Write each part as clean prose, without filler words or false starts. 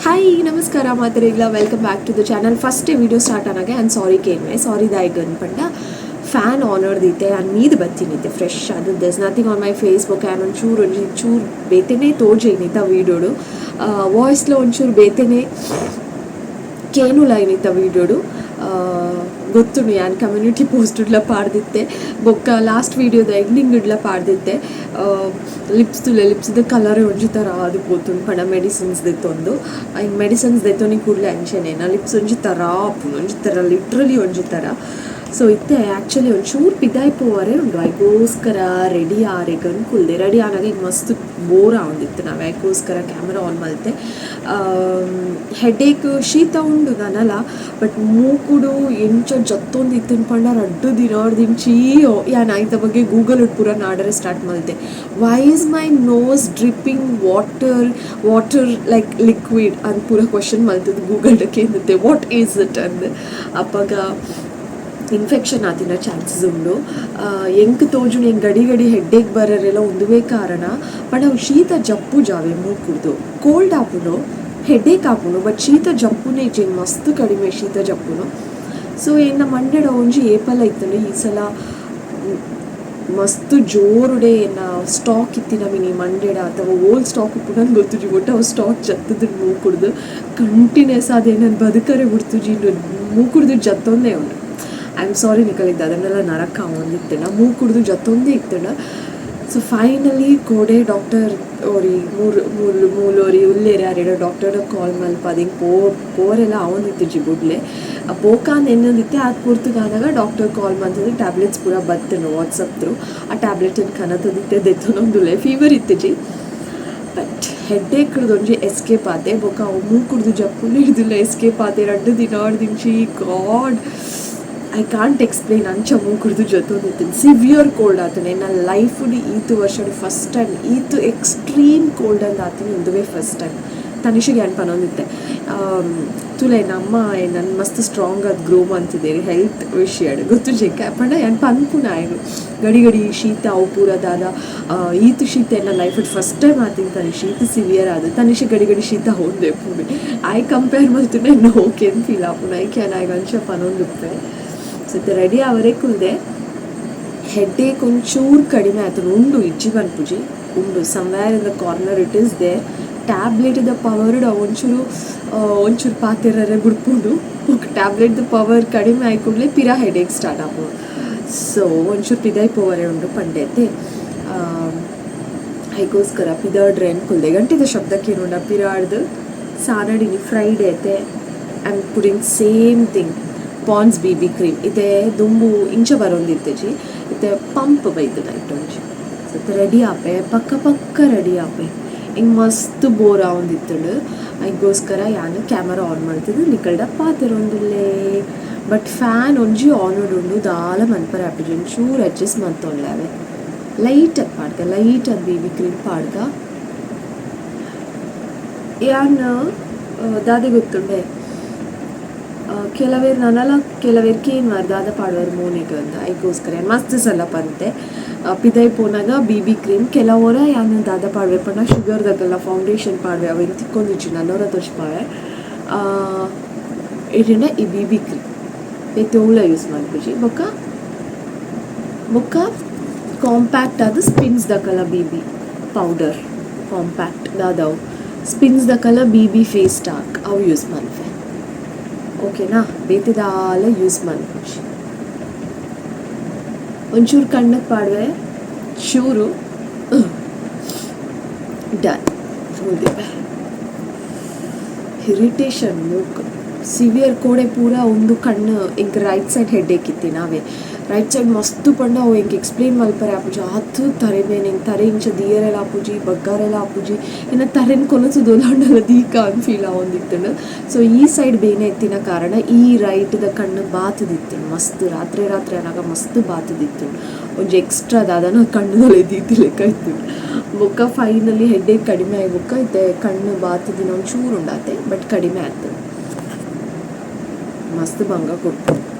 Hi, ನಮಸ್ಕಾರ ಮಾತೆರೆಗ್ಲ. Welcome back to the channel. First video start ಆನಾಗ ಆ್ಯಂಡ್ ಸಾರಿ ಕೇನ್ವೆ. ಸಾರಿ ದಾಯ್ಗನ್ ಪಂಡ ಫ್ಯಾನ್ ಆನ್ ಹೊಡ್ದಿತ್ತೆ, ಆ್ಯಂಡ್ ಮೀದ್ ಬತ್ತಿನಿತ್ತೆ ಫ್ರೆಶ್ ಅದು. There's nothing on my face. ಬೊಕ್ಕ ಆ್ಯನ್ ಒಂಚೂರು ಒಂಜಿ ಚೂರು ಬೇತೆನೇ ತೋಜೇನಿತ್ತ ವೀಡಿಯೋಡು. ವಾಯ್ಸ್ಲ ಒಂಚೂರು ಬೇತೆನೇ ಕೇನುಲ ಏನಿತ್ತ ವೀಡಿಯೋಡು. ಗೊತ್ತುಂಡು, ಯಾನ್ ಕಮ್ಯುನಿಟಿ ಪೋಸ್ಟ್ಡ್ಲ ಪಾಡ್ದಿತ್ತೆ, ಬೊಕ್ಕ ಲಾಸ್ಟ್ ವೀಡಿಯೋದ ಎಂಡಿಂಗ್ಡ್ಲ ಪಾಡ್ದಿತ್ತೆ. ಲಿಪ್ಸ್ ತುಲೆ, ಲಿಪ್ಸ್ದ ಕಲರ್ ಒಂಜಿ ಥರ ಅದು ಪೋತುಂಡು ಪಂಡ ಮೆಡಿಸಿನ್ಸ್ ದೆತ್ತೊಂದು. ಐನ್ ಮೆಡಿಸಿನ್ಸ್ ದೆತ್ತೊನಿ ಕೂಡಲೇ ಅಂಚೆನೇನ ಲಿಪ್ಸ್ ಒಂಜಿ ಥರ ಆಪುಂಡು, ಒಂಜಿ ಥರ, ಲಿಟ್ರಲಿ ಒಂಜಿ ಥರ. ಸೊ ಇತ್ತೆ ಆ್ಯಕ್ಚುಲಿ ಒಂಚೂರು ಪಿದಾಯಿ ಪೋವರೆ ಉಂಡು. ಐಗೋಸ್ಕರ ರೆಡಿ ಆರೆಗ್ ಕುಲ್ದೆ. ರೆಡಿ ಆನಾಗ ಈಗ ಮಸ್ತ್ ಬೋರ್ ಆವೊಂದಿತ್ತು ನಾವು. ಐಗೋಸ್ಕರ ಕ್ಯಾಮ್ರಾ ಆನ್ ಮಲ್ತೆ. ಹೆಡೇಕ್, ಶೀತ ಉಂಡು ನನಲ, ಬಟ್ ಮೂಕುಡು ಎಂಚ ಜತ್ತೊಂದಿತ್ತು ಪಂಡ ರಡ್ಡು ದಿನರ್ದಿಂಚಿ ಯಾನ್ ಐತ ಬಗ್ಗೆ ಗೂಗಲ್ ಪೂರ ನಾಡರೆ ಸ್ಟಾರ್ಟ್ ಮಲ್ತೆ. "Why is my nose dripping water, water like liquid?" ಅಂತ ಪೂರ ಕ್ವಶನ್ ಮಲ್ತದ್ದು ಗೂಗಲ್ ಕೇಂದಿತ್ತೆ. "What is it?" ಅಂದ್. ಅಪ್ಪಗ ಇನ್ಫೆಕ್ಷನ್ ಆತಿನ ಚಾನ್ಸಸ್ ಉಂಡು. ಎಂಕ್ ತೋಜುಂಡು, ಎಂಕ್ ಗಡಿ ಗಡಿ ಹೆಡ್ಡೇಕ್ ಬರರೆಲ್ಲ ಒಂದುವೇ ಕಾರಣ. ಪಂಡ ಅವು ಶೀತ ಜಪ್ಪು ಜಾವೆ ಮೂಕುಡ್ದು. ಕೋಲ್ಡ್ ಆಪುಂಡು, ಹೆಡ್ಡೇಕ್ ಆಪುಂಡು, ಬಟ್ ಶೀತ ಜಪ್ಪುನೆ ಇಜ್ಜಿ, ಮಸ್ತ್ ಕಡಿಮೆ ಶೀತ ಜಪ್ಪುನು. ಸೊ ಎನ್ನ ಮಂಡೆಡ ಒಂಜಿ ಏಪಲ ಇತ್ತುಂಡು, ಈ ಸಲ ಮಸ್ತ್ ಜೋರುಡೆ ಎನ್ನ ಸ್ಟಾಕ್ ಇತ್ತಿನ ಮಿನಿ ಮಂಡೆಡ ಅಥವಾ ಓಲ್ಡ್ ಸ್ಟಾಕ್ ಉಪ್ಪುನಂದು ಗೊತ್ತುಜಿ. ಒಟ್ಟು ಅವು ಸ್ಟಾಕ್ ಜತ್ತದ ಮೂಕುಡ್ದು ಕಂಟಿನ್ಯೂಸ್. ಅದೇ ನಾನು ಬದುಕರೆ ಬಿಡ್ತುಜಿ, ಮೂಕುಡ್ದು ಜತ್ತೊಂದೇ ಉಂಡು. I am sorry, ನಿಕಲಿದ್ದು ಅದನ್ನೆಲ್ಲ ನರಕ ಒಂದಿತ್ತಂಡ ಮೂಕುಡ್ದು ಜತ್ತೊಂದೇ ಇತ್ತಂಡ. ಸೊ ಫೈನಲಿ ಕೋಡೆ ಡಾಕ್ಟರ್ ಓರಿ ಮೂರು ಮೂಲು ಮೂಲೋರಿ ಉಲ್ಲೇರಿ ಆರೇಡ ಡಾಕ್ಟರ್ ಕಾಲ್ ಮಲ್ಪ ಹಿಂಗೆ ಪೋ ಪೋರೆಲ್ಲ ಅವನಿತ್ತು ಬುಡ್ಲೆ ಪೋಕಾಂದ್ ಎನ್ನೊಂದಿತ್ತೆ. ಅದು ಪೂರ್ತುಗಾದಾಗ ಡಾಕ್ಟರ್ ಕಾಲ್ ಮಂತದ್ದು, ಟ್ಯಾಬ್ಲೆಟ್ಸ್ ಪೂರ ಬತ್ತನು ವಾಟ್ಸಪ್ ತ್ರೂ. ಆ ಟ್ಯಾಬ್ಲೆಟ್ ಕನತದಿತ್ತೆ, ದೆತ್ತೊಂದುಲ್ಲೆ. ಫೀವರ್ ಇತ್ತಿಜಿ, ಬಟ್ ಹೆಡ್ಡೇಕ್ ಒಂಜಿ ಎಸ್ಕೇಪ್ ಆತೆ. ಬೊಕ್ಕ ಅವು ಮೂಕುಡ್ದು ಜಪ್ಪುಲು ಹಿಡ್ದಿಲ್ಲ, ಎಸ್ಕೇಪ್ ಆತೆ. ರಡ್ಡು ದಿನ ದಿಂಚಿ, ಗಾಡ್, I can't explain, ಅಂಚ ಮೂಕುಡ್ದು ಜೊತೊಂದಿತ್ತು. ಸಿವಿಯರ್ ಕೋಲ್ಡ್ ಆತನೆ. ನನ್ನ ಲೈಫುಡು ಈತು ವರ್ಷಡ್ ಫಸ್ಟ್ ಟೈಮ್ ಈತು ಎಕ್ಸ್ಟ್ರೀಮ್ ಕೋಲ್ಡ್ ಅಂದ್ ಆತೀನಿ. ಉಂದುವೇ ಫಸ್ಟ್ ಟೈಮ್. ತನಿಷಿಗೆ ಏನು ಪನೊಂದಿತ್ತೆ, ತುಲೆ ನಮ್ಮ ನನ್ನ ಮಸ್ತ್ ಸ್ಟ್ರಾಂಗ್ ಅದು ಗ್ರೋ ಅಂತಿದ್ದೀರಿ ಹೆಲ್ತ್ ವಿಷಯ ಗೊತ್ತು ಜೆಕ್ಕ ಪಂಡ ಏನು ಪನ್ಪುನ ಆಯ್ತು. ಗಡಿ ಗಡಿ ಶೀತ ಅವು ಪೂರ ದಾದ ಈತು ಶೀತ ಎನ್ನ ಲೈಫ್ ಫಸ್ಟ್ ಟೈಮ್ ಆತೀನಿ ತನಿಷ್ ಈತು ಸಿವಿಯರ್ ಆದ. ತನಿಷ್ ಗಡಿ ಗಡಿ ಶೀತ ಹೊಂದೆ ಪೂವೆ. I compare ಮಲ್ತುನೆ ಓಕೆ ಅಂತ ಫೀಲ್ ಆಪುನ. ಐಕೆ ಆಯ್ಗ ಅಂಚ ಪನೊಂದುಪ್ಪೆ. ಸೊ ರೆಡಿ ಅವರೇ ಕುಲ್ದೆ. ಹೆಡ್ಡೇಕ್ ಒಂಚೂರು ಕಡಿಮೆ ಆಯ್ತು. ಉಂಡು, ಇಜ್ಜಿ ಪನ್ಪುಜಿ, ಉಂಡು. Somewhere in the corner it is there. Tablet the power ಒಂಚೂರು ಒಂಚೂರು ಪಾತೆರರೆ ಬುಡ್ಪುಂಡು. ಟ್ಯಾಬ್ಲೆಟ್ ಪವರ್ ಕಡಿಮೆ ಆಯ್ ಕೂಡಲೇ ಪಿರ ಹೆಡೇಕ್ ಸ್ಟಾರ್ಟ್ ಆಪುಂಡು. ಸೊ ಒಂಚೂರು ಪಿದಾಯಿ ಪೋವರೆ ಉಂಡು ಪಂಡೆತೆ. ಐಗೋಸ್ಕರ ಪಿದಾಡ್ರೆ ಕುಲ್ದೆ. ಗಂಟೆದ ಶಬ್ದಕ್ಕೇನುಂಡ ಪಿರಾಡ್ದು ಸಾನಡಿನಿ. ಫ್ರೈಡೆ ಐತೆ. I am putting same thing, Pond's BB cream. ಇತ್ತೆ ದುಂಬು ಇಂಚ ಬರೋಂದಿತ್ತೆಜಿ, ಇತ್ತೆ ಪಂಪ್ ಬೈದು ನೈಟ್ ಒಂಜಿ. ಸೊ ರೆಡಿ ಆಪೆ, ಪಕ್ಕ ಪಕ್ಕ ರೆಡಿ ಆಪೆ. ಹಿಂಗೆ ಮಸ್ತ್ ಬೋರ್ ಆವೊಂದಿತ್ತುಂಡು. ಐಗೋಸ್ಕರ ಯಾನ್ ಕ್ಯಾಮರಾ ಆನ್ ಮಲ್ತುದು ನಿಕಲ್ಡ ಪಾತೆರೊಂದುಲ್ಲೆ. ಬಟ್ ಫ್ಯಾನ್ ಒಂಜಿ ಆನ್ ಉಂಡು, ದಾಲ ಮನ್ಪರೆ ಆಪುಜಿ. ಒಂಚೂರು ಅಡ್ಜಸ್ಟ್ ಮಲ್ತೊನ್ಲೆ. ಅವೆ ಲೈಟ್ ಆದ್ ಪಾಡ್ಕ, ಲೈಟ್ ಆದ್ ಬಿ ಬಿ ಕ್ರೀಮ್ ಪಾಡ್ಕ. ಯಾನ್ ದಾದೆ ಗೊತ್ತುಂಡೆ, ಕೆಲವೇರು ನನಲ ಕೆಲವೇರು ಕೇನ್ವಾರ್ ದಾದ ಪಾಡುವರು ಮೋನೆಗ್ ಅಂದ್. ಐಗೋಸ್ಕರ ಮಸ್ತ್ ಸಲ ಪಂತೆ, ಪಿದೈ ಪೋನಾಗ ಬಿ ಬಿ ಕ್ರೀಮ್. ಕೆಲವೊರ ಯಾನ್ ದಾದ ಪಾಡುವೆ ಪಂಡ ಶುಗರ್ ದಕಲ್ನ ಫೌಂಡೇಶನ್ ಪಾಡುವೆ. ಅವೆನ್ ತಿಕ್ಕೊಂದಿಜ್ಜಿ, ನನೊರ ತೋಜ್ಪಾವೆ. ಇರಿಂಡ ಈ ಬಿ ಬಿ ಕ್ರೀಮ್ ಬೇತೆ ಒವ್ಲ ಯೂಸ್ ಮಲ್ಪುಜಿ. ಬೊಕ್ಕ ಬೊಕ್ಕ ಕಾಂಪ್ಯಾಕ್ಟ್ ಆದ್ ಸ್ಪಿನ್ಸ್ ದಕಲ ಬಿ ಬಿ ಪೌಡರ್ ಕಾಂಪ್ಯಾಕ್ಟ್ ದಾದವು ಸ್ಪಿನ್ಸ್ ದಕಲ ಬಿ ಬಿ ಫೇಸ್ ಟಾಕ್ ಅವು ಯೂಸ್ ಮಲ್ಪೆ, ಓಕೆನಾ? ಬೇತೆ ದಾಲ ಯೂಸ್ ಮಲ್ಪುಜಿ. ಒಂಚೂರು ಕಣ್ಣಕ್ಕೆ ಪಾಡುವೆ ಚೂರು. ಡನ್. ಮುಗಿದಿವೆ. ಇರಿಟೇಷನ್ ಮೂಕ್ ಸಿವಿಯರ್ ಕೋಡೆ ಪೂರ ಒಂದು ಕಣ್ಣು ಎಂಕ್ ರೈಟ್ ಸೈಡ್ ಹೆಡ್ಡೇಕ್ ಇತ್ತಿ ನಾವೇ. ರೈಟ್ ಸೈಡ್ ಮಸ್ತ್ ಪಂಡ ಅವು ಎಂಕ್ ಎಕ್ಸ್ಪ್ಲೇನ್ ಮಲ್ಪರೆ ಆಪುಜಿ. ಆತ್ ತರೆ ಬೇನೆ. ಎಂಕ್ ತರೆ ಇಂಚ ದೀಯರೆಲ ಆಪುಜಿ, ಬಗ್ಗಾರೆಲ ಆಪುಜಿ. ಇನ್ನು ತರೆನ್ ಕೊನತುದು ದೀಕ ಅಂತ ಫೀಲ್ ಆವೊಂದಿತ್ತುಂಡು. ಸೊ ಈ ಸೈಡ್ ಬೇನೆ ಇತ್ತಿನ ಕಾರಣ ಈ ರೈಟ್ದ ಕಣ್ಣು ಬಾತುದಿತ್ತುಂಡು ಮಸ್ತ್. ರಾತ್ರಿ ರಾತ್ರಿ ಅನಾಗ ಮಸ್ತ್ ಬಾತುದಿತ್ತುಂಡು. ಒಂಜಿ ಎಕ್ಸ್ಟ್ರಾ ದಾದನ ಕಣ್ಣುದೊಳೆ ದೀತಿ ಲೆಕ್ಕ ಇತ್ತುಂಡು. ಬೊಕ್ಕ ಫೈನಲಿ ಹೆಡ್ಡೇಕ್ ಕಡಿಮೆ ಆಯಿ ಬೊಕ್ಕ ಇತ್ತೆ ಕಣ್ಣು ಬಾತುದಿನ ಒಂಚೂರು ಉಂಡಾತೆ, ಬಟ್ ಕಡಿಮೆ ಆಯ್ತು. ಮಸ್ತ್ ಬಂಗ ಕೊಡ್ತು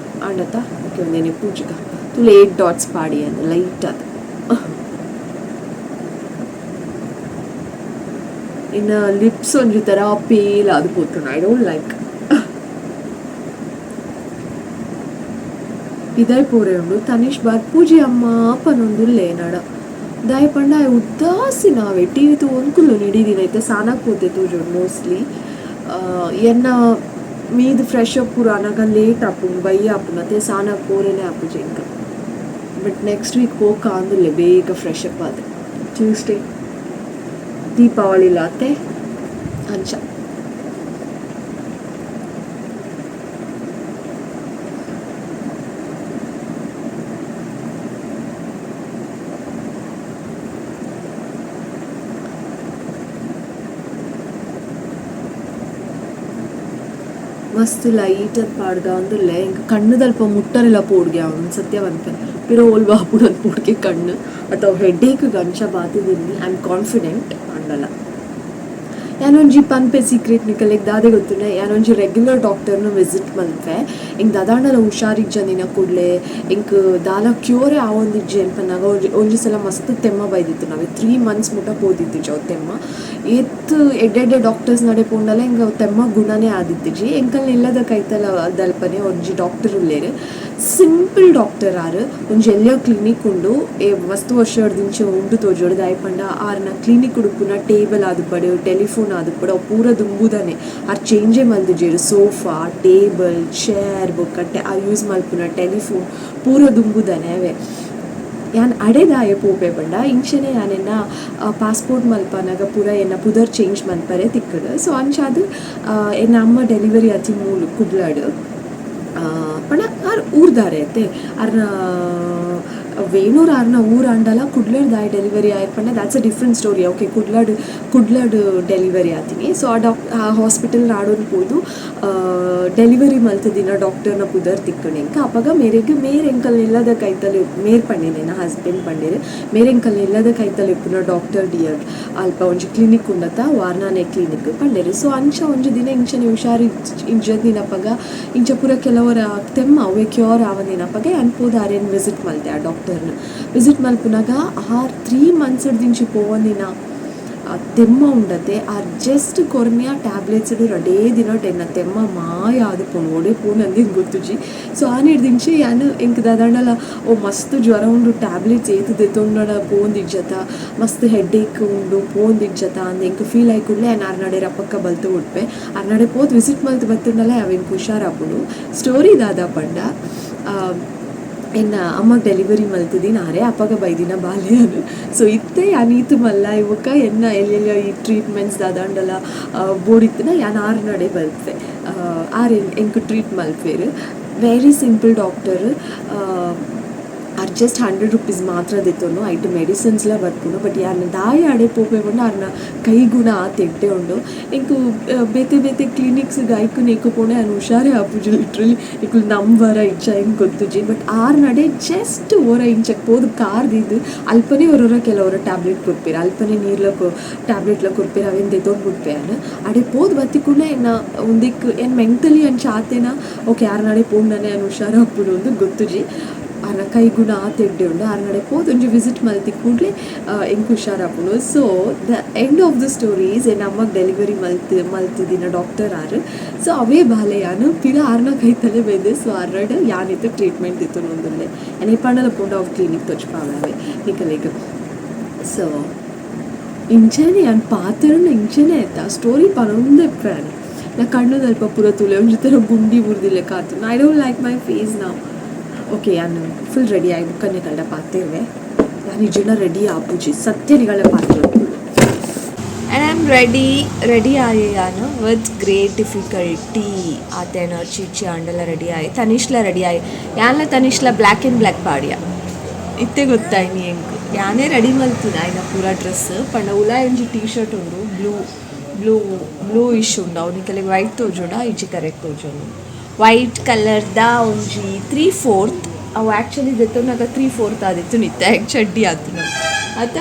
ಆಂಡತ. ಓಕೆ, ಒಂದೇನೆ ಪೂಜಿಕ ತುಳು ಏಟ್ ಡಾಟ್ಸ್ ಪಾಡಿ ಅಂದ್ ಲೈಟ್ ಅದು. ಇನ್ನ ಲಿಪ್ಸ್ ಒಂಜಿ ತರ ಪೇಲ್ ಆದ್ ಪೋತುಂಡು I don't like. ಪಿದಾಯಿ ಪೋರೆ ಉಂಡು ತನಿಷ್ ಬರ್ಪುಜಿ ಅಮ್ಮ ಪನೊಂದುಲ್ಲೆ ನಡ ದಾಯೆ ಪಂಡ ಆಯೆ ಉದಾಸಿನ ಆವೆ ಟಿವಿ ತೂವೊಂದು ಕುಲ್ಲುನು ಇಡೀ ದಿನ ಇತ್ತೆ ಸಾನಕ್ ಪೋತೆ ತೋಜೊಡು ಮೋಸ್ಟ್ಲಿ. ಎನ್ನ ಮೀದ್ ಫ್ರೆಶ್ ಅಪ್ ಪೂರ ಆನಗ ಲೇಟ್ ಆಪುಂಡು ಬಯ್ಯ ಆಪುಂಡು ಅತೆ ಸಾನಕ್ ಪೋರೆನೆ ಆಪುಜಿ ಎಂಕ್. ಬಟ್ ನೆಕ್ಸ್ಟ್ ವೀಕ್ ಪೋಕ ಆಂದುಲ್ಲೆ ಬೇಗ ಫ್ರೆಶ್ ಅಪ್ ಆದ್ ಟ್ಯೂಸ್ಡೇ ದೀಪಾವಳಿಲ ಅತೆ ಅಂಚ. ಮಸ್ತ್ ಲೈಟ್ ಆದ್ ಪಾಡ್ದ ಉಂದುಲ್ಲೆ ಎಂಕ್ ಕಣ್ಣುದಲ್ಪ ಮುಟ್ಟರೆಲ ಪೋಡ್ಗೆ ಆವೊಂದು ಸತ್ಯ ಪನ್ಪೆ ಪಿರ ಓಲ್ ಬಾಪುಡಂದ್ ಪೋಡ್ಗೆ ಕಣ್ಣು ಅತ ಅವು ಹೆಡ್ಏಕ್ ಗ್ ಅಂಚ ಬಾತಿದಿನ್ನಿ ಐ ಆಮ್ ಕಾನ್ಫಿಡೆಂಟ್ ಆಂಡಲ ಯಾನೊಂಜಿ ಪನ್ಪೆ ಸೀಕ್ರೆಟ್ ನಿಕಲೆಗ್ ದಾದೆ ಗೊತ್ತುಂಡ ಯಾನೊಂಜಿ ರೆಗ್ಯುಲರ್ ಡಾಕ್ಟರ್ ನ್ ವಿಸಿಟ್ ಮಲ್ಪೆ ಎಂಕ್ ದಾದಾಂಡಲ ಹುಷಾರ್ ಇಜ್ಜಂದಿನ ಕೂಡ್ಲೆ ಎಂಕ್ ದಾಲ ಕ್ಯೂರೇ ಆವೊಂದಿಜ್ಜಿ ಪನ್ನಗ ಒಂಜಿ ಒಂಜಿ ಸಲ ಮಸ್ತ್ ತೆಮ್ಮ ಬೈದಿತ್ತ್ಂಡ್ ಅವೆ ತ್ರೀ ಮಂತ್ಸ್ ಮುಟ ಪೋದಿತ್ತಿಜಿ ಅವು ತೆಮ್ಮ ಏತ್ ಎಡ್ಡೆ ಎಡ್ಡೆ ಡಾಕ್ಟರ್ಸ್ ನಡೆ ಪೋಂಡಲ ಎಂಕ್ ಅವು ತೆಮ್ಮ ಗುಣನೇ ಆದಿತ್ತಿಜಿ ಎಂಕಲ್ನ ಇಲ್ಲದ ಕೈತಲ್ ದಲ್ಪನೆ ಒಂಜಿ ಡಾಕ್ಟರ್ ಉಲ್ಲೆರ್ ಸಿಂಪಲ್ ಡಾಕ್ಟರ್ ಆರ್ ಒಂಜಿ ಎಲ್ಯ ಕ್ಲಿನಿಕ್ ಉಂಡು ಎ ಮಸ್ತ್ ವರ್ಷರ್ದಿಂಚ ಉಂಡು ತೋಜೊಡು ದಾಯೆ ಪಂಡ ಆರ್ನ ಕ್ಲಿನಿಕ್ ಉಪ್ಪುನ ಟೇಬಲ್ ಆದುಪ್ಪಡ್ ಟೆಲಿಫೋನ್ ಆದುಪ್ಪಡ್ ಅವು ಪೂರ ದುಂಬುದನೆ ಆರ್ ಚೇಂಜೇ ಮಲ್ದಿಜೆರ್ ಸೋಫಾ ಟೇಬಲ್ ಚೇರ್ ಬೊಕ್ಕ ಆರ್ ಯೂಸ್ ಮಲ್ಪುನ ಟೆಲಿಫೋನ್ ಪೂರ ದುಂಬುದನೆ ಅವೆ. ಯಾನ್ ಅಡೆ ದಾಯೆ ಪೋಪೆ ಪಂಡ ಇಂಚನೆ ಯಾನ್ ಎನ್ನ ಪಾಸ್ಪೋರ್ಟ್ ಮಲ್ಪನಗ ಪೂರ ಎನ್ನ ಪುದರ್ ಚೇಂಜ್ ಮನ್ಪರೆ ತಿಕ್ಕುಂಡು ಸೊ ಅಂಚಾದ್ ಎನ್ನ ಅಮ್ಮ ಡೆಲಿವರಿ ಆತಿ ಮೂಲು ಕುಡ್ಲಡ್ ಪಂಡ ಆರ್ ಊರ್ದಾರೆ ಅತ್ತೆ ಆರ್ನ ವೇಣೂರು ಆರ್ನ ಊರಾಂಡಲ ಕುಡ್ಲಡ್ ದಾಯೆ ಡೆಲಿವರಿ ಆಯೆರ್ ಪಂಡ that's a different story okay ಕುಡ್ಲಡ್ ಕುಡ್ಲಡ್ ಡೆಲಿವರಿ ಆತಿನಿ ಸೊ ಆ ಡಾಕ್ ಆ ಹಾಸ್ಪಿಟಲ್ ನಾಡೊಂದು ಪೋದು ಡೆಲಿವರಿ ಮಲ್ತ್ದಿನ ಡಾಕ್ಟರ್ನ ಪುದರ್ ತಿಕ್ಕುಂಡು ಎಂಕ್ ಅಪಗ ಮೇರೆಗ್ ಮೇರ್ ಎಂಕಲ್ನ ಇಲ್ಲದ ಕೈತಲ್ ಮೇರ್ ಪಂಡಿನಿ ಎನ್ನ ಹಸ್ಬೆಂಡ್ ಪಂಡೆರ್ ಮೇರ್ ಎಂಕಲ್ನ ಇಲ್ಲದ ಕೈತಲ್ ಇಪ್ಪುನ ಡಾಕ್ಟರ್ ಡಿಯರ್ ಅಲ್ಪ ಒಂಜಿ ಕ್ಲಿನಿಕ್ ಉಂಡತ ವಾರ್ನಾನೆ ಕ್ಲಿನಿಕ್ ಪಂಡೆರ್ ಸೊ ಅಂಚ ಒಂಜಿ ದಿನ ಇಂಚನೆ ಹುಷಾರ್ ಇಜ್ಜಂದಿನಪಗ ಇಂಚ ಪೂರ ಕೆಲವೊರ ತೆಮ್ಮ ಅವ್ವೆ ಕ್ಯೂರ್ ಆವಂದಿನಪಗ ಯಾನ್ ಪೋದು ಅರೆನ್ ವಿಸಿಟ್ ಮಲ್ತೆ ಆ ಡಾಕ್ಟರ್ನ್ ವಿಸಿಟ್ ಮಲ್ಪುನಗ ಆರ್ ತ್ರೀ ಮಂತ್ಸ್ಡ್ದಿಂಚಿ ಪೋವಂದಿನ ಆ ತೆಮ್ಮ ಉಂಡತೆ ಆರ್ ಜಸ್ಟ್ ಕೊರ್ನ್ಯ ಟ್ಯಾಬ್ಲೆಟ್ಸ್ಡ್ ರಡ್ಡೇ ದಿನೊಟ್ ಎನ್ನ ತೆಮ್ಮ ಮಾಯ ಆದ್ ಪೋಂಡು ಓಡೆ ಪೋಂಡು ಎಂಕ್ ಗೊತ್ತುಜಿ ಸೊ ಆನಿಡ್ದಿಂಚಿ ಯಾನ್ ಎಂಕ್ ದಾದಾಂಡಲ ಓ ಮಸ್ತ್ ಜ್ವರ ಉಂಡು ಟ್ಯಾಬ್ಲೆಟ್ಸ್ ಏತ್ ದೆತೊಂಡಲ ಪೋವೊಂದಿಜ್ಜತ ಮಸ್ತ್ ಹೆಡ್ಏಕ್ ಉಂಡು ಪೋವೊಂದಿಜ್ಜತ ಅಂದ್ ಎಂಕ್ ಫೀಲ್ ಆಯಿ ಕೂಡ್ಲೆ ಯಾನ್ ಆರ್ನಡೆ ರಪಕ್ಕ ಬಲ್ತ್ ಬುಡ್ಪೆ ಆರ್ನಡೆ ಪೋದು ವಿಸಿಟ್ ಮಲ್ತ್ ಬತ್ತ್ಂಡಲ ಅವ್ ಎಂಕ್ ಹುಷಾರಾಪುಂಡು ಸ್ಟೋರಿ ದಾದ ಪಂಡ ಎನ್ನ ಅಮ್ಮಗ್ ಡೆಲಿವರಿ ಮಲ್ತ್ದಿನ ಆರೆ ಅಪಗ ಬೈದಿನ ಬಾಲೆ ಯಾನ್ ಸೊ ಇತ್ತೆ ಯಾನ್ ಈತ್ ಮಲ್ಲ ಆಯಿ ಬೊಕ್ಕ ಎನ್ನ ಎಲ್ಯ ಎಲ್ಯ ಈ ಟ್ರೀಟ್ಮೆಂಟ್ಸ್ ದಾದಾಂಡಲ ಬೋಡಿತ್ತ್ಂಡ ಯಾನ್ ಆರ್ನಡೆ ಬಲ್ಪೆ ಆರ್ ಎಂಕ್ ಟ್ರೀಟ್ ಮಲ್ಪುವೆರ್ very simple doctor are just hundred rupees ಮಾತ್ರ ದೆತ್ತೊನ್ನು ಐಟ್ ಮೆಡಿಸಿನ್ಸ್ಲ ಬರ್ಪುಂಡು ಬಟ್ ಯಾನ್ ದಾಯೆ ಅಡೆ ಪೋಪೆ ಪಂಡ ಆರ್ನ ಕೈ ಗುಣ ಆತ್ ಎಡ್ಡೆ ಉಂಡು ಎಂಕ್ ಬೇತೆ ಬೇತೆ ಕ್ಲಿನಿಕ್ಸ್ ಗ್ ಐಕ್ ನೆಕ್ಕ್ ಪೋಂಡ ಯಾನ್ ಹುಷಾರೇ ಆಪುಜಿ ಲಿಟ್ರಲಿ ನಿಕುಲು ನಂಬರ ಇಜ್ಜ ಎಂಕ್ ಗೊತ್ತುಜಿ ಬಟ್ ಆರ್ನಡೆ ಜಸ್ಟ್ ಒರ ಇಂಚ ಪೋದು ಕಾರ್ ದೀದ್ ಅಲ್ಪನೆ ಒರೊರ ಕೆಲವೊರ ಟ್ಯಾಬ್ಲೆಟ್ ಕೊರ್ಪೆರ್ ಅಲ್ಪನೆ ನೀರ್ಲ ಟ್ಯಾಬ್ಲೆಟ್ಲ ಕೊರ್ಪೆರ್ ಅವೆನ್ ದೆತೊಂದು ಬುಡ್ಪೆ ಯಾನ್ ಅಡೆ ಪೋದು ಬತ್ತಿ ಕೂಡ್ಲೆ ಎನ್ನ ಉಂದೆಕ್ ಎನ್ ಮೆಂಟಲಿ ಅಂಚ ಆತೆನ ಓಕೆ ಆರ್ನಡೆ ಪೋಂಡನೆ ಯಾನ್ ಹುಷಾರಾಪುಂಡು ಅಂದ್ ಗೊತ್ತುಜಿ ಆರ್ನ ಕೈ ಗುಣ ಆತ್ ಎಡ್ಡೆ ಉಂಡು ಆರ್ನಡೆ ಪೋದು ಒಂಜಿ ವಿಸಿಟ್ ಮಲ್ತಿ ಕೂಡ್ಲೆ ಎಂಕ್ ಹುಷಾರಾಪುಂಡು so the end of the story is ಎನ್ನ ಅಮ್ಮಗ್ ಡೆಲಿವರಿ ಮಲ್ತ್ ಮಲ್ತ್ದಿನ ಡಾಕ್ಟರ್ ಆರ್ ಸೊ ಅವೇ ಬಾಲೆ ಯಾನ್ ಪಿರ ಆರ್ನ ಕೈತಲೇ ಬೈದೆ ಸೊ ಆರ್ನಡ್ ಯಾನ್ ಇತ್ತೆ ಟ್ರೀಟ್ಮೆಂಟ್ ದೆತೊನೊಂದುಲ್ಲೆ ಯಾನ್ ಏಪಾಂಡಲ ಪೋಂಡ ಅವು ಕ್ಲಿನಿಕ್ ತೋಜ್ಪಾವೆ ಅವೆ ನಿಕಲೆಗ್ ಸೊ ಇಂಚನೆ ಯಾನ್ ಪಾತೆರುಂಡ ಇಂಚನೆ ಆಯ್ತಾ ಸ್ಟೋರಿ ಪನೊಂದೆ ಇಪ್ಪೆ ಯಾನ್ ನಾ ಕಣ್ಣುದಲ್ಪ ಪೂರ ತೂಲೆ ಒಂಜಿ ತರ ಗುಂಡಿ ಬೂರ್ದಿಲೆಕ ಆತುಂಡು I don't like my face now okay ಯಾನ್ ಫುಲ್ ರೆಡಿ ಆಯಿ ಬೊಕ್ಕ ನಿಕಲ್ಡ ಪಾತೆರುವೆ ಯಾನ್ ಇಜ್ಜಿಂಡ ರೆಡಿ ಆಪುಜಿ ಸತ್ಯ ನಿಕಲ್ಡ ಪಾತೆರೊಡು and I am ready ready ಆಯೆ ಯಾನ್ ವಿತ್ ಗ್ರೇಟ್ ಡಿಫಿಕಲ್ಟಿ ಆತೆ ಎನರ್ಜಿ ಇಜ್ಜಿ ಆಂಡಲ ರೆಡಿ ಆಯೆ ತನಿಷ್ಲ ರೆಡಿ ಆಯೆ ಯಾನ್ಲ ತನಿಷ್ಲ ಬ್ಲ್ಯಾಕ್ ಆ್ಯಂಡ್ ಬ್ಲ್ಯಾಕ್ ಪಾಡಿಯ ಇತ್ತೆ ಗೊತ್ತಾಯಿನಿ ಎಂಕ್ ಯಾನೇ ರೆಡಿ ಮಲ್ತಿನ ಆಯ್ನ ಪೂರ ಡ್ರೆಸ್ ಪಂಡ ಉಲಾಯಿ ಒಂಜಿ ಟೀ ಶರ್ಟ್ ಉಂಡು ಬ್ಲೂ ಬ್ಲೂ ಬ್ಲೂ ಇಶ್ ಉಂಡು ಅವು ನಿಕಲೆಗ್ ವೈಟ್ ತೋಜೊಡ ಇಜ್ಜಿ ಕರೆಕ್ಟ್ ತೋಜೊಡು ವೈಟ್ ಕಲರ್ದ ಒಂಜಿ ತ್ರೀ ಫೋರ್ತ್ ಅವು ಆ್ಯಕ್ಚುಲಿ ದೆತ್ತೊನ್ನಗ ತ್ರೀ ಫೋರ್ತ್ ಆದಿತ್ತುಂಡು ಇತ್ತೆ ಚಡ್ಡಿ ಆತುಂಡು ಅತ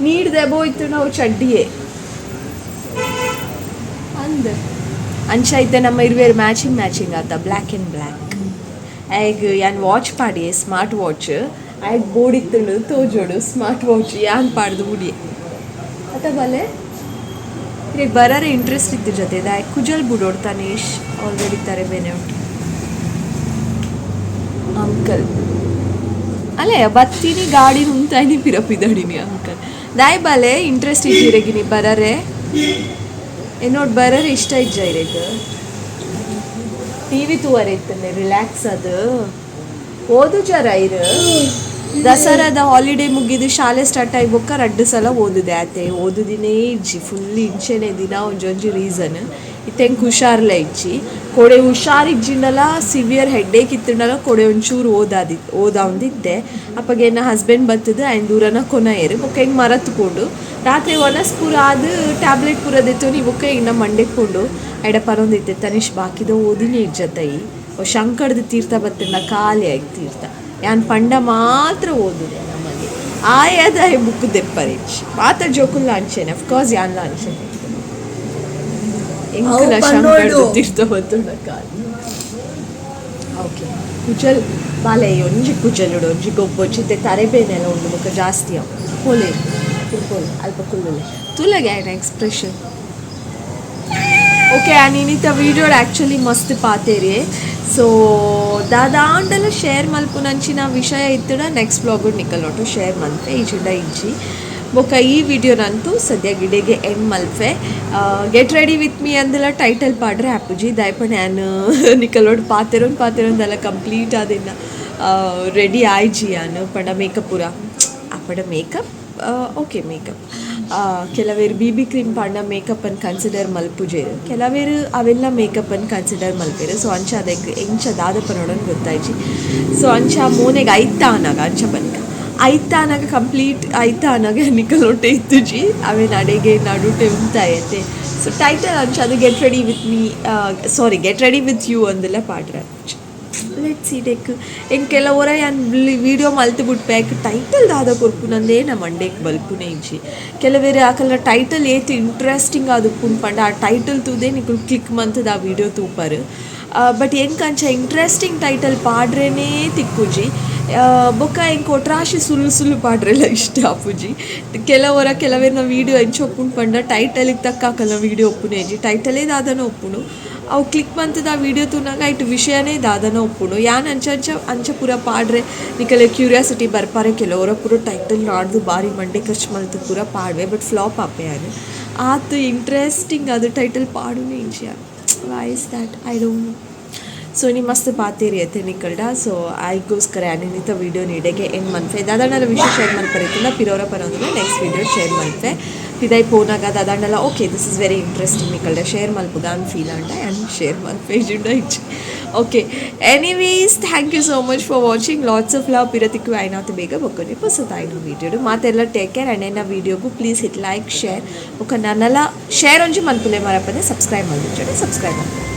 ನೀರ್ದ ಎಬೋ ಇತ್ತುಂಡು ಅವು ಚಡ್ಡಿಯೇ ಅಂದ್ ಅಂಚ ಇತ್ತೆ ನಮ್ಮ ಇರ್ವೆರ್ ಮ್ಯಾಚಿಂಗ್ ಮ್ಯಾಚಿಂಗ್ ಆತ ಬ್ಲ್ಯಾಕ್ ಆ್ಯಂಡ್ ಬ್ಲ್ಯಾಕ್ ಆಯಗ್ ಯಾನ್ ವಾಚ್ ಪಾಡಿಯೆ ಸ್ಮಾರ್ಟ್ ವಾಚ್ ಆಯಗ್ ಬೋಡಿತ್ತುಂಡು ತೋಜೊಡು ಸ್ಮಾರ್ಟ್ ವಾಚ್ ಯಾನ್ ಪಾಡ್ದ್ ಬುಡಿಯೆ ಅತ ಬಲೆ ಇರೆಗ್ ಬರರೆ ಇಂಟ್ರೆಸ್ಟ್ ಇತ್ತು ಜೊತೆ ದಾಯೆ ಕುಜಲ್ ಬುಡೋಡ್ ತನೇಶ್ ಆಲ್ರೆಡಿ ತರೆ ಬೇನೆ ಉಂಟು ಅಂಕಲ್. ಅಲ್ಲೇ ಬತ್ತೀನಿ ಗಾಡಿ ಉಂತಾಯಿನಿ ಪಿರಪಿದಡಿನಿ ಅಂಕಲ್. ದಾಯ್ ಬಾಲೆ ಇಂಟ್ರೆಸ್ಟ್ ಇಜ್ಜಿರೆಗಿನಿ ಬರರೆ? എന്നೋಡ್ ಬರರೆ ಇಷ್ಟ ಇಜ್ಜ ಇರೆಗ್? ಟಿವಿ ತೂವರೆ ಇತ್ತಂಡೆ ರಿಲ್ಯಾಕ್ಸ್ ಅದು ಓದುಜಾರ ಇರು. ದಸರಾದ ಹಾಲಿಡೇ ಮುಗಿದು ಶಾಲೆ ಸ್ಟಾರ್ಟ್ ಆಗಿ ಬೊಕ್ಕ ರಡ್ಡು ಸಲ ಓದುದೆ ಆತೆ, ಓದುದಿನೇ ಇಜ್ಜಿ. ಫುಲ್ ಇಂಚೆನೆ ದಿನ ಒಂಜೊಂಜಿ ರೀಸನ್. ಇತ್ತೆ ಎಂಕ್ ಹುಷಾರ್ಲ ಇಜ್ಜಿ. ಕೊಡೆ ಹುಷಾರ್ ಇಜ್ಜಿಂಡಲ, ಸಿವಿಯರ್ ಹೆಡ್ಡೇಕ್ ಇತ್ತುಂಡಲ ಕೊಡೆ ಒಂಚೂರು ಓದಾದಿ ಓದಾವಂದಿತ್ತೆ. ಅಪ್ಪಗೆ ಎನ್ನ ಹಸ್ಬೆಂಡ್ ಬತ್ತದು ಐನ್ ದೂರನ ಕೊನಯೆರ್. ಬೊಕ್ಕ ಎಂಕ್ ಮರತ್ ಪೋಂಡು. ರಾತ್ರಿ ವನಸ್ ಪೂರ ಆದ್ ಟ್ಯಾಬ್ಲೆಟ್ ಪೂರ ದೆತ್ತೊನಿ ಬೊಕ್ಕ ಇನ್ನ ಮಂಡೆಗ್ ಪೋಂಡು. ಐಡ ಪನೊಂದಿತ್ತೆ, ತನಿಷ್ ಬಾಕಿದ ಓದಿನೇ ಇಜ್ಜತೈ, ಶಂಕರ್ದ ತೀರ್ಥ ಬತ್ತಂಡ ಖಾಲಿ ಆಗಿ ತೀರ್ಥ. ಯಾನ್ ಪಂಡ ಮಾತ್ರ ಓದುದೆ ನಮಗೆ ಆಯದ ಬುಕ್ ದೆಪ್ಪರಿಚ್ ಮಾತ ಜೋಕುಲ್ಲ ಅಂಚೆನೆ. ಅಫ್ಕೋರ್ಸ್ ಯಾನ್ಲ ಅಂಚೆನೆ. ಎಂಕಲ ಅವು ಶಂಕರ್ದ ಪನ್ನೊಡು. ತೀರ್ಥ ಬತ್ತಂಡ ಖಾಲಿ. ಓಕೆ, ಕುಜಲ್ ಬಾಲೆ ಒಂಜಿ ಕುಜಲುಡು ಒಂಜಿ ಗೊಬ್ಬೊಚ್ಚಿತ್ತೆ. ತರೆಬೇನೆಲ್ಲ ಉಂಡು ಬೊಕ್ಕ ಜಾಸ್ತಿ ಅವು. ಪೋಲೆ ಪೋಲೆ, ಅಲ್ಪ ಕುಲ್ಲುಲೆ. ತೂಲಗೆ ಆಯ್ನ ಎಕ್ಸ್ಪ್ರೆಷನ್. ಓಕೆ, ಇನಿತ ವೀಡಿಯೋಡ್ ಆ್ಯಕ್ಚುಲಿ ಮಸ್ತ್ ಪಾತೇರಿ. ಸೊ ದಾದಾಂಡಲ ಶೇರ್ ಮಲ್ಪುನಂಚಿನ ವಿಷಯ ಇತ್ತಡ ನೆಕ್ಸ್ಟ್ ವ್ಲಾಗ್ ನಿಕಲ್ ಒಟ್ಟು ಶೇರ್ ಮಲ್ಪೆ, ಇಜಿಂಡ ಇಜ್ಜಿ. ಬೊಕ್ಕ ಈ ವಿಡಿಯೋನಂತೂ ಸದ್ಯ ಗಿಡೆಗೆ ಎಂಡ್ ಮಲ್ಪೆ. ಗೆಟ್ ರೆಡಿ ವಿತ್ ಮೀ ಅಂದಲ ಟೈಟಲ್ ಪಾಡ್ರೆ ಆಪುಜಿ. ದಾಯಪಣೆ ಯಾನ್ ನಿಕಲೋಡ್ ಪಾತೆರೊಂದು ಪಾತೆರೊಂದೆಲ್ಲ ಕಂಪ್ಲೀಟ್ ಆದಿನ್ನ ರೆಡಿ ಆಯ್ಜಿ ಯಾನ್. ಪಂಡ ಮೇಕಪ್ ಪೂರ ಅಪ್ಪಡ ಮೇಕಪ್ ಓಕೆ. ಮೇಕಪ್ ಕೆಲವೇರು ಬಿಬಿ ಕ್ರೀಮ್ ಪಾಂಡ ಮೇಕಪ್ ಅನ್ನು ಕನ್ಸಿಡರ್ ಮಲ್ಪುಜೆರ್, ಕೆಲವೇರು ಅವೆಲ್ಲ ಮೇಕಪ್ ಅನ್ನು ಕನ್ಸಿಡರ್ ಮಲ್ಪೆರು. ಸೊ ಅಂಚ ಅದಕ್ಕೆ ಎಂಚ ದಾದ ಪನೊಡನ್ ಗೊತ್ತಾಯ್ಜಿ. ಸೊ ಅಂಚ ಮೋನೆಗೆ ಐತ ಅನಾಗ ಅಂಚ ಬನ್ಕ ಐತ ಅನಾಗ ಕಂಪ್ಲೀಟ್ ಐತ ಅನಾಗ ನಿಕಲೊಟ್ಟೆ ಇತ್ತುಜಿ. ಅವೇ ನಡೆಗೆ ನಡುಟೆ ಉಂತಾಯತೆ. ಸೊ ಟೈಟಲ್ ಅಂಚ ಅದು get ready with me, sorry, get ready with you ಅಂದೆಲ್ಲ ಪಾಡ್ರೆ. Let see deck ಎಂಕೆಲ್ಲ ಒರ ಯಾನ್ ವೀಡಿಯೋ ಮಲ್ತ್ ಬುಡ್ಪೆ. ಟೈಟಲ್ ದಾದ ಕೊರ್ಪುನಂದೇ ನಮ್ಮ ಮಂಡೇಕ್ ಬಲ್ಪುನೆ ಇಜ್ಜಿ. ಕೆಲವೇರು ಆಕಲ್ನ ಟೈಟಲ್ ಏತ್ ಇಂಟ್ರೆಸ್ಟಿಂಗ್ ಆದುಪ್ಪುಂಡು ಪಂಡ ಆ ಟೈಟಲ್ ತೂದೇ ನಿಕುಲು ಕ್ಲಿಕ್ ಮಂತುದು ಆ ವೀಡಿಯೋ ತೂಪರ್. ಬಟ್ ಎಂಕ್ ಅಂಚ ಇಂಟ್ರೆಸ್ಟಿಂಗ್ ಟೈಟಲ್ ಪಾಡ್ರೇನೇ ತಿಕ್ಕುಜಿ. ಬೊಕ್ಕ ಎಂಕ್ ಒಟ್ರಾಶಿ ಸುಳ್ಳು ಸುಳ್ಳು ಪಾಡ್ರೆಲ ಇಷ್ಟ ಆಪುಜಿ. ಕೆಲವರ ಕೆಲವೇರ್ನ ವೀಡಿಯೋ ಎಂಚ ಉಪ್ಪುಂಡು ಪಂಡ ಟೈಟಲಿಗೆ ತಕ್ಕ ಆಕಲ್ನ ವೀಡಿಯೋ ಉಪ್ಪುನೆ ಇಜ್ಜಿ. ಟೈಟಲೇ ದಾದನ ಉಪ್ಪುಂಡು, ಅವು ಕ್ಲಿಕ್ ಮಂತುದು ಆ ವೀಡಿಯೋ ತೂನಾಗ ಐಟ್ ವಿಷಯನೇ ದಾದನ ಉಪ್ಪುಂಡು. ಯಾನ್ ಅಂಚ ಅಂಚ ಅಂಚ ಪೂರ ಪಾಡ್ರೆ ನಿಕಲೆ ಕ್ಯೂರಿಯಾಸಿಟಿ ಬರ್ಪಾರೆ ಕೆಲವರ ಪೂರ ಟೈಟಲ್ ನಾಡ್ದು ಬಾರಿ ಮಂಡೆ ಖರ್ಚು ಮಲ್ತು ಪೂರ ಪಾಡ್ವೆ. ಬಟ್ ಫ್ಲಾಪ್ ಆಪೆ. ಯಾನ್ ಆತ್ ಇಂಟ್ರೆಸ್ಟಿಂಗ್ ಅದು ಟೈಟಲ್ ಪಾಡುನೆ ಇಜ್ಜಿ ಯಾನ್. Why is that? I don't know. So ಇನಿ ಮಸ್ತ್ ಪಾತೇರಿ ಅತ್ತೆ ನಿಕಲ್ಡ. ಸೊ ಐಗೋಸ್ಕರ ಇನಿತ ವೀಡಿಯೋ ನೀಡೆಗೆ ಎಂಡ್ ಮನ್ಫೆ. ದಾದಾಂಡಲ ವಿಷಯ ಶೇರ್ ಮಲ್ಪರಿತ್ತಿನ ಪಿರೋರ ಪನೊಂದುಲ್ಲ, ನೆಕ್ಸ್ಟ್ ವೀಡಿಯೋ ಶೇರ್ ಮಲ್ಪೆ. ಪಿದೈ ಪೋನಾಗ ದಾದಾಂಡಲ okay, this is very interesting, ನಿಕಲ್ಡ share ಮಲ್ಪುಗ an feel and and share ಮಲ್ಪೆ, ಇಜ್ಜಿಂಡ ಇಜ್ಜಿ. Okay, anyways, thank you so much for watching. Lots of love. ಪಿರತಿಕ್ಕು ಆಯ್ನಾತು ಬೇಗ ಬೊಕ್ಕೊಂಜಿ ಪೊಸತಾಯ್ನ ವೀಡಿಯೋ. ಮಾತೆಲ್ಲ ಟೇಕ್ ಕೇರ್. ಆ್ಯಂಡ್ ಎನ್ನ ವೀಡಿಯೋಗು ಪ್ಲೀಸ್ ಹಿಟ್ ಲೈಕ್, ಶೇರ್. ಬೊಕ್ಕ ನನ್ನಲ ಶೇರ್ ಒಂಜಿ ಮಲ್ಪುಲೆ ಮರಪನೆ. ಸಬ್ಸ್ಕ್ರೈಬ್ ಮಲ್ದಿಜ್ಜಡ ಸಬ್ಸ್ಕ್ರೈಬ್ ಮಲ್ಪುಲೆ.